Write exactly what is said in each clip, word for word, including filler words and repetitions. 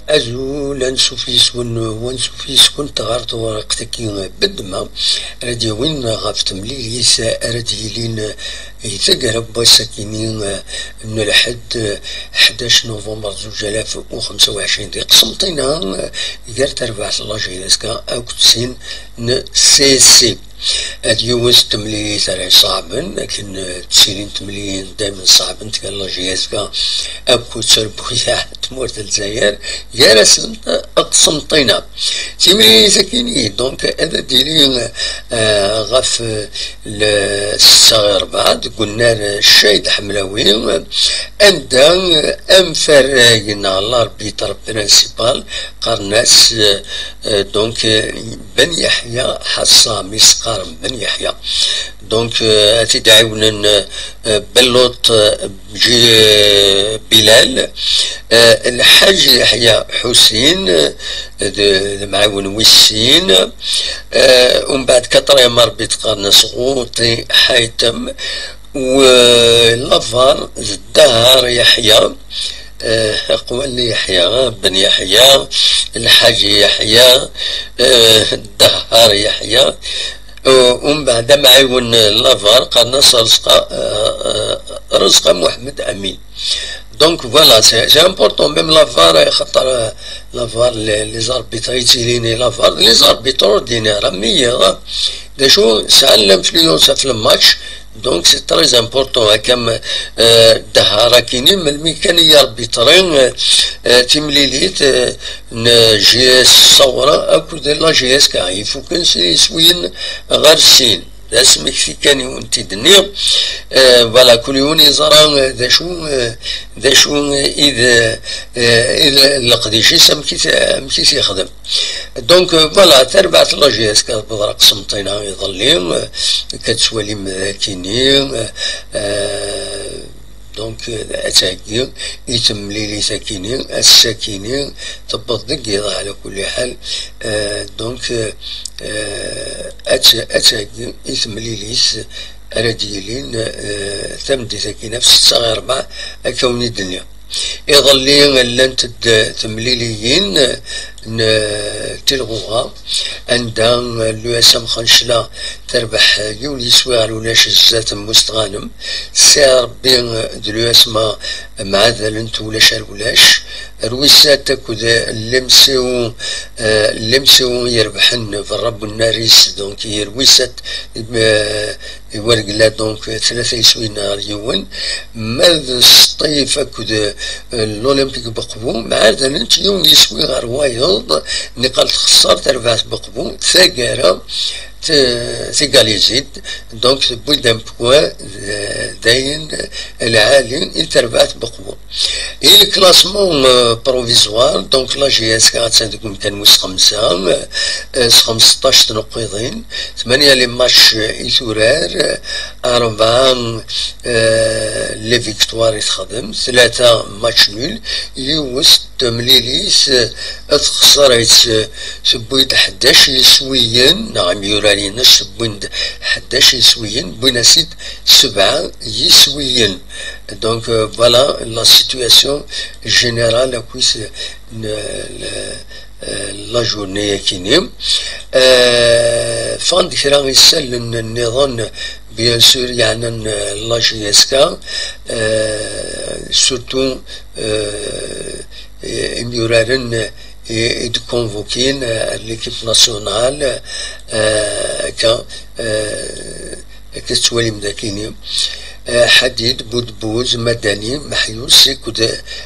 Azul, ansuf yes-wen, wansuf yes-kent ɣer tewriqt-agi beddma ara d-yawin ɣef temlilit ara d-yilin i taggara n wass-akini n lḥedd, ḥdac november zuǧ alaf u xemsa u ɛecrin, di Qsenṭina, gar terbaɛt n la J S K akked sin n C S C. Ad yiwet temlilit ara iṣaɛben, akken, eh, ttilin temlilin daymen ṣaɛbent gar la J S K akked trebbuyaɛ n tmurt n Lezzayer, gar-asent, eh, Qsenṭina. Timlilit-akini, donc, ad d-tili, eh, ɣef, eh, le ssetta ɣer rebɛa deg unnar, eh, Ccayed Ḥemlawi, anda, eh, amfarag neɣ l'arbitre principal qqaren-as, eh, eh, donc, eh, Ben Yeḥya Ḥassam, i s-qqaren Ben Yeḥya. Donc, euh, ad t-id-ɛiwnen, euh, Belluṭ, euh, Bji-, euh, Bilal, euh, Lḥaǧ Yeḥya Ḥusin, euh, d, d amɛiwen wis sin, euh, umbeɛd quatrième arbitre qqaren-as Ɣuṭi Ḥaytem, u, euh, la var d Dahar Yeḥya, euh, Aqwali Yeḥya, Ben Yeḥya, Lḥaǧi Yeḥya, euh, Dahar Yeḥya, euh, umbeɛd amɛiwen, euh, la var, qqaren-as Rezqa, euh, euh, Rezqa Muḥemmed Amin. Donc voilà, c'est, c'est important, même la var, euh, xaṭer, euh, la var, les, les arbitres, yettilin la var, les arbitres ordinaires, am wiyaḍ, d acu, sɛan l'influence ɣef le match, donc c'est très important, akka am, euh, Dahar akini, melmi kan i yarbitri, euh, euh, timlilit, euh, n J S Sawra akked la J S K, ifuken s yiswiyen ɣer sin. D asmekti kan i wen-t-id-nniɣ. Euh, voilà, kul yiwen yeẓra, euh, d acu, euh, d acu, euh, i d, euh, i d leqdic-is, amek i t-, amek i t-yexdem. Donc, euh, voilà, tarbaɛt n la J S K tewweḍ ɣer Qsenṭina iḍelli, euh, akka tettwalim d akini, euh, euh, donc, euh, ad tagi i temlilit akini, ass-akini, tewweḍ deg yiḍ ɛla kulli ḥal. Euh, donc, euh, euh, ad t-, ad tagi i temlilit ara d-yilin, euh, tameddit akini ɣef ssetta ɣer rebɛa, akka wen-id-nniɣ. Iḍelli llant-d temliliyin n tilɣuɣa, anda l'U S M Xencla terbeḥ yiwen yiswi ɣer ulac zdat n Mustɣanem. Sɛiṛebbi d l'U S M mɛadalent ulac ar ulac. Rwisat akked l'M C O, eh, l'M C O yerbḥen berra n unnar-is, donc i Rwisat, eh, Iwergla, donc, tlata yiswiyen ɣer yiwen. Ma d Sṭif akked, euh, l'Olympique Beqbu, mɛadalent yiwen yiswi ɣer wayeḍ, niqal txeṣṣer terbaɛt Beqbu, taggara t-, tegalizi-d, donc tewwi-d un point, euh, d ayen lɛali i terbaɛt Beqbu. I le classement, euh, provisoire, donc la J S K attan deg umkan wis xemsa, euh, s xemseṭṭac tneqqiḍin, tmanya les matchs, euh, i turar, euh, rebɛa, euh, les victoires i texdem, tlata match nul, yiwet temlilit, euh, ad texṣer, euh, tewwi-d ḥdac yiswiyen, neɣ imyurar-ines wwin-d ḥdac yiswiyen, wwin-as-id sebɛa yiswiyen. Donc, euh, voilà la situation générale akk-is n, n, euh, la journée-akini. Euh, ffɣen-d kra isallen nniḍen, bien sûr, yeɛnan, euh, la J S K, euh, surtout, euh, imyuraren i, i d-convoquin, euh, l'équipe nationale, euh, akka, euh, akka tettwalim d akini. Euh, Ḥadid, Budbuz, Madani, Meḥyus akked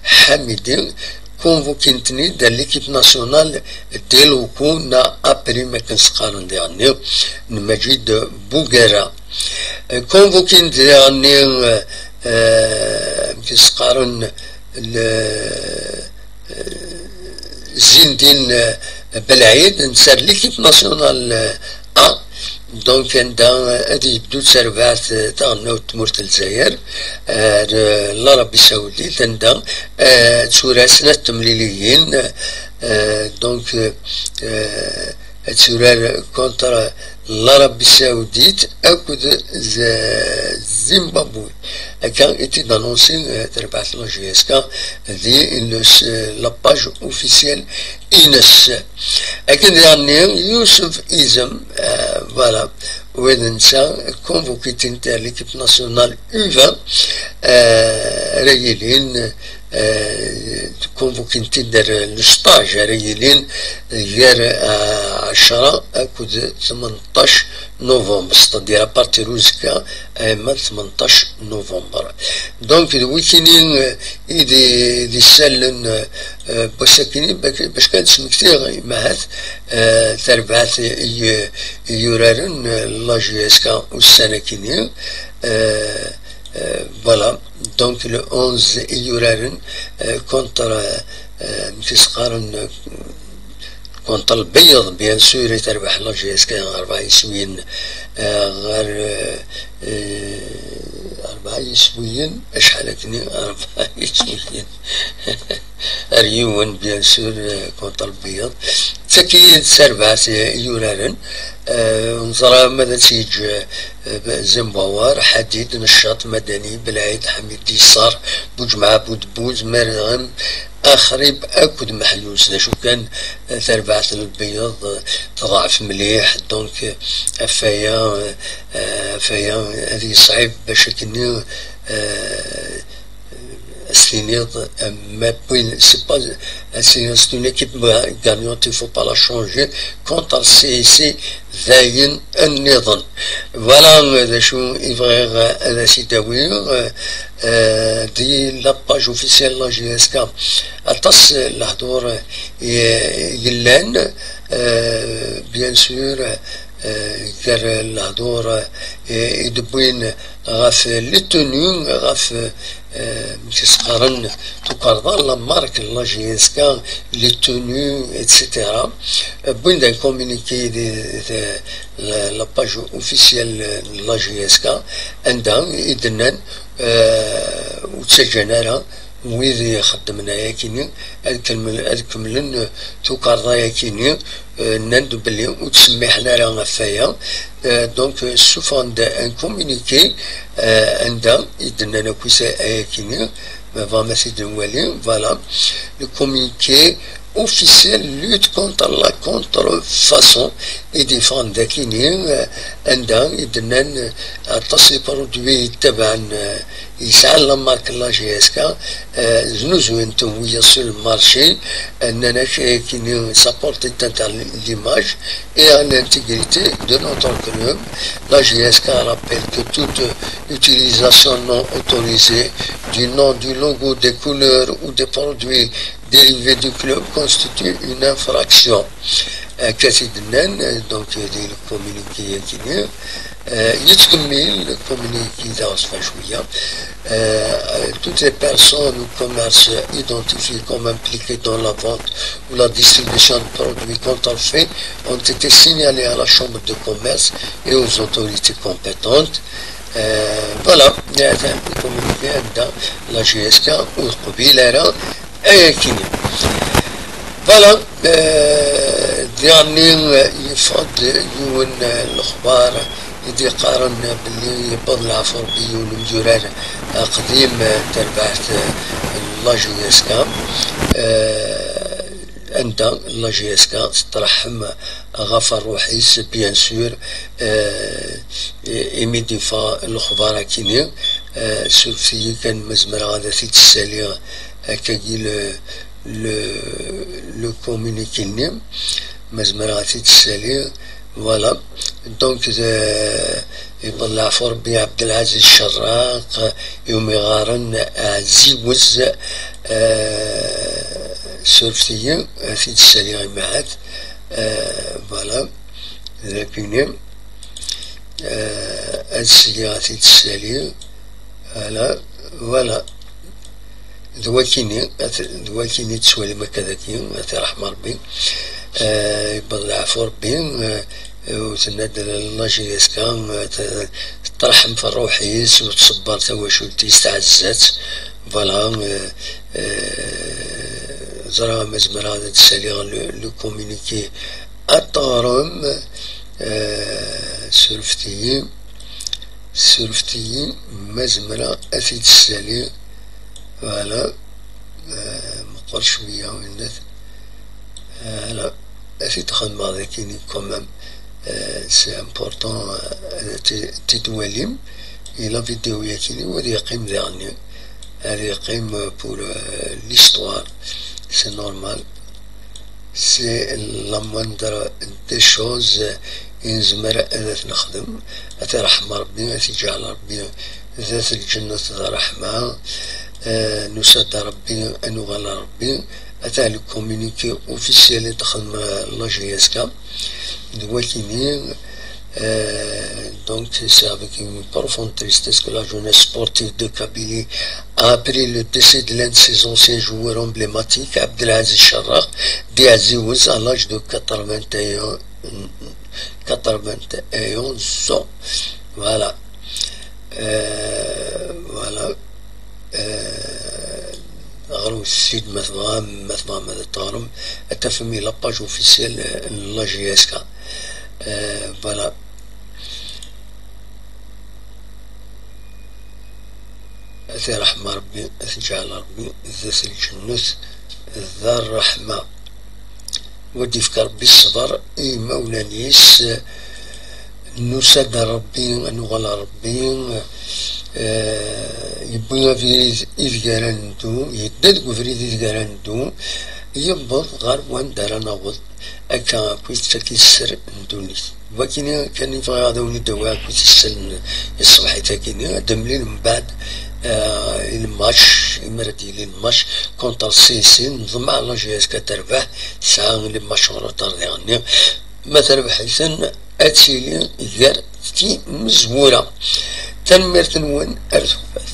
Ḥamidi, convoquin-ten-id l'équipe nationale des locaux neɣ A prime akken s-qqaren diɣenni, n Maǧid Bugara. Euh, convoquin-d diɣenni, euh, euh, amek s-qqaren, le, Zindin, euh, Belɛid, netta d l'équipe nationale, euh, A. Donc, anda, euh, ad yebdu d tarbaɛt, euh, taɣelnawt n tmurt n Lezzayer, euh, ar, euh, l'Arabie Saoudite, anda, euh, ad tura snat temliliyin, euh, donc, euh, euh, ad turar contre l'Arabie Saoudite akked Z-, Zimbabwe. Akka i t-id-annonsi, eh, terbaɛt la J S K di le s-, la page officielle ines. Akken diɣenni Yusef Izem, eh, voilà, wid netta convoqué-t-id l'équipe nationale U vingt, eh, ara yilin, eh, convoqué-t-id ar le stage ara yilin gar, eh, ɛecra akked tmenṭac novembre, c'est-à-dire à partir uzekka, eh, ma tmenṭac novembre. Donc, d wikini, eh, i d, d isallen, eh, n wass-akini, bac, bac kan d-smektiɣ, imahat, eh, tarbaɛt i, i yuraren, eh, la J S K ussan-akini, eh, eh, voilà. Donc, le onze i yuraren, eh, contre, eh, amek i s-qqaren, eh, contre lbeyyeḍ, bien sûr, i terbeḥ la J S K ɣer rebɛa yiswiyen, eh, ɣer, eh, eh, rebɛa yiswiyen, acḥal akkenni? Rebɛa yiswiyen. Ar yiwen, bien sûr, eh, contre lbeyyeḍ. D tagi i d tarbaɛt, eh, yuraren. Eh, neẓra ma d ad tt-yeǧǧ, eh, Zembawar, Ḥadid, Neccaṭ, Madani, Belɛid, Ḥamid Yessar, Buǧemɛa, Budebbuz, Merɣem, Axrib akked Meḥyus. D acu kan, eh, tarbaɛt n lbeyyeḍ, eh, teḍɛef mliḥ, donc, eh, ɣef waya, eh, ɣef waya ad yeṣɛib bac akkenni, eh, ad s-tiniḍ, eh, ma win, c'est pas, c'est une équipe gagnante, il faut pas la changer contre C S C, dayen nniḍen. Voilà, eh, d acu i bɣiɣ, eh, ad as-id-awiɣ, eh, eh, di la page officielle la J S K. Aṭas, eh, lehdur, eh, yellan, eh, bien sûr, eh, gar lehdur, eh, i d-wwin ɣef les tenues, ɣef, eh, amek i s-qqaren, tukerḍa, la marque, la J S K, les tenues, et cetera. Eh, wwin-d un communiqué de, de la, la page officielle de la J S K, anda i d-nnan, eh, ur ttaǧǧan ara wid ixeddmen ayakini ad kemmel-, ad kemmlen, eh, tukerḍa ayakini, eh, nnan-d belli ur ttsemmiḥen ara ɣef waya. Eh, donc, eh, ssufɣen-d un communiqué, eh, anda i d-nnan akk ayakini, ma bɣam ad t-id-nwali, voilà. Le communiqué officiel lutte contre la contrefaçon i d-yeffɣen d akini, eh, anda i d-nnan, eh, aṭas n produits yettabaɛen, eh, yesɛan la marque la J S K, eh, znuzuyen-ten wiyaḍ sur le marché, eh, nnan-ak ayakini ça porte atteinte à l'image et à l'intégrité de notre club. La J S K rappelle que toute utilisation non autorisée du nom, du logo, des couleurs ou des produits dérivés du club constitue une infraction. Akka i d-nnan, eh, donc, di le communiqué-agi-nni. Eh, yettkemmil le communiqué daɣ s cwiya. Eh, toutes les personnes ou commerces identifiés comme impliqués dans la vente ou la distribution de produits contrefaits ont été signalés à la Chambre de commerce et aux autorités compétentes. Eh, voilà, هذا le communiqué anda la J S K ur teqbil ara ayakini. Voilà, eh, diɣenni, eh, yeffeɣ-d yiwen, eh, lexbar i d-yeqqaren belli yewweḍ leɛfu Rebbi yiwen n umzurar aqdim, eh, n terbaɛt, eh, n la J S K, eh, anda la J S K tettreḥḥem ɣef ṛṛuḥ-is, bien sûr, eh, imi d-yeffeɣ lexbar-akini, eh, surfet-iyi kan ma zemreɣ ad t-id-ssaliɣ akkagi le, le, le communiqué-nni, ma zemreɣ ad t-id-ssaliɣ, voilà. Donc, d, yewweḍ leɛfu Rebbi Ɛebdelɛaziz Cerraq, i wumi ɣɣaren Ɛziwez, eh, surfet-iyi, ad t-id-ssaliɣ imahat, eh, voilà, d akini, eh, ad ssaliɣ, ad t-id-ssaliɣ, voilà, voilà. D wakini, at-, d wakini tettwalim akka dagi, at iṛḥem Ṛebbi. Eh, yewweḍ leɛfu Ṛebbi, eh, u tenna-d la J S K, eh, t-, tettreḥḥem f ṛṛuḥ-is u tṣebber tawacult-is, tɛezza-tt. Voilà, eh, eh, ẓriɣ ma zemreɣ ad d-ssaliɣ le, le communiqué ad teɣrem, eh, surfet-iyi. Surfet-iyi ma zemreɣ ad t-id-ssaliɣ. Voilà. Meqqer cwiya winat. Voilà. Ad t-id-xedmeɣ dagi quand même. C'est important ad t-id-twalim. Et la vidéo yakini ad yeqqim diɣenni. Ad yeqqim pour l'histoire. C'est normal. C'est la moindre des choses i nezmer ad t-nexdem. Ad t-iṛḥem Ṛebbi, ad t-iǧɛel Ṛebbi d at lǧennet d ṛṛeḥma. Nusa-d Ṛebbi, ad nuɣal Ṛebbi. Ata le communiqué officiel i d-texdem la J S K d wakini. Donc, c'est avec une profonde tristesse que la jeunesse sportive de Kabylie a appris le décès de l'un de ses anciens joueurs emblématiques, Abdelaziz Charraq, dit Aziz, à l'âge de quatre-vingt-un, quatre-vingt-onze ans. Voilà. Voilà. Ɣer ussid ma tebɣam, ma tebɣam ad teɣrem, ad tafem la page officielle n la J S K. Voilà. Ad t-iṛḥem Ṛebbi, ad t-iǧɛel Ṛebbi d at lǧennet d ṛṛeḥma. Wa d-ifk Ṛebbi ṣṣber i yimawlan-is. Nusa-d ar Ṛebbi, ad nuɣal ar Ṛebbi. Yewwi abrid ideg ara neddu, yedda deg ubrid ideg ara neddu, yewweḍ ɣer wanda ara naweḍ. Akka akk i tettak i sser n ddunit. Wakini kan i bɣiɣ ad awen-id-awiɣ akk i sser n ṣṣbeḥ-agi-ni, ad d-mlil mbeɛd le match, imir ad d-yili le match contre C S C, nḍemmeɛ la J S K ad terbeḥ, tesɛa le match en retard diɣenni. Ma terbeḥ-iten, ad tili gar timezwura. Tanemmirt-nwen, ar tufat.